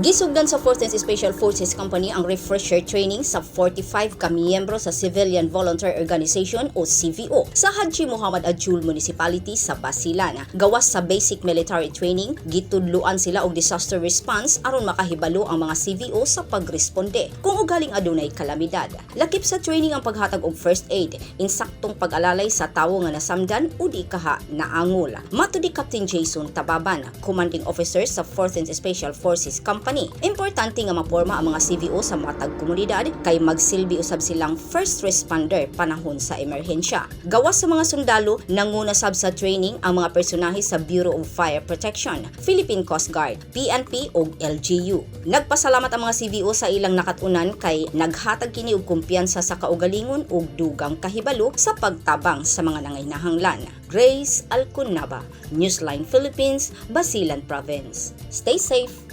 Gisugdan sa 14th Special Forces Company ang refresher training sa 45 ka miyembro sa Civilian Volunteer Organization o CVO sa Hadji Muhammad Adjul Municipality sa Basilan. Gawas sa basic military training, gitudluan sila og disaster response aron makahibalo ang mga CVO sa pagresponde kung ugaling adunay kalamidad. Lakip sa training ang paghatag og first aid, insaktong pag-alalay sa tawo nga nasamdan o di kaha naangol. Matud ni Captain Jason Tababan, commanding officer sa 14th Special Forces Company, importante nga maporma ang mga CVO sa matag komunidad kay magsilbi usab silang first responder panahon sa emerhensya. Gawas sa mga sundalo, nanguna sab sa training ang mga personahe sa Bureau of Fire Protection, Philippine Coast Guard, PNP ug LGU. Nagpasalamat ang mga CVO sa ilang nakatunan kay naghatag kini og kumpiyansa sa kaugalingon ug dugang kahibalo sa pagtabang sa mga nangahinahanglan. Grace Alconaba, Newsline Philippines, Basilan Province. Stay safe.